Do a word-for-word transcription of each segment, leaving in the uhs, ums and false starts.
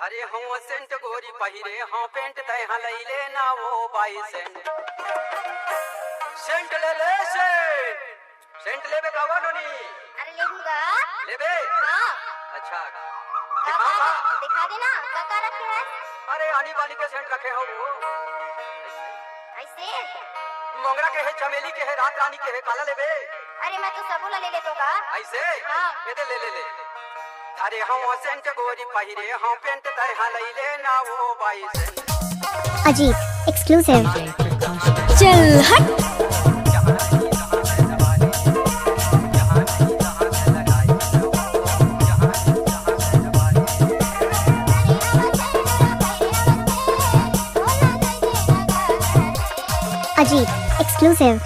अरे हूँ सेंट गोरी पहिरे हूँ पेंट, तैं हा लई ले ना वो बाई सेंट। सेंट ले ले सेंट। सेंट लेबे का वो नोनी? अरे लेहूंगा। लेबे? हाँ। अच्छा। का दिखाओ का? का? दिखा दे ना, का का रखे हस? अरे आनी बानी के सेंट रखे हूँ वो। अइसे? मोंगरा के हे, चमेली के हे, रात रानी के हे, काला लेबे? अरे मैं तो सबो ला ले लेतो का। अइसे? हाँ। ये दे ले ले ले। अरे हूँ सेंट गोरी पहिरे हूँ पेंट, तैं हा लई ले ना वो बाई सेंट। अजीत एक्सक्लूसिव। चल हट। अजीत एक्सक्लूसिव।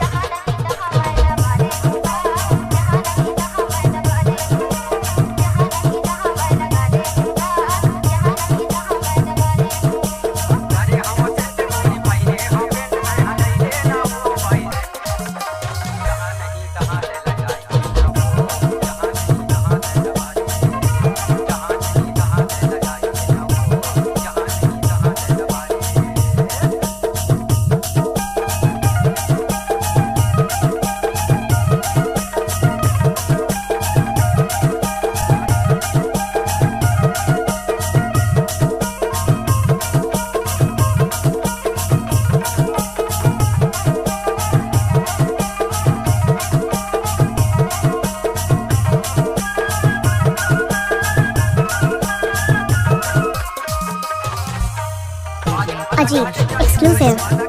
अजीत एक्सक्लूसिव।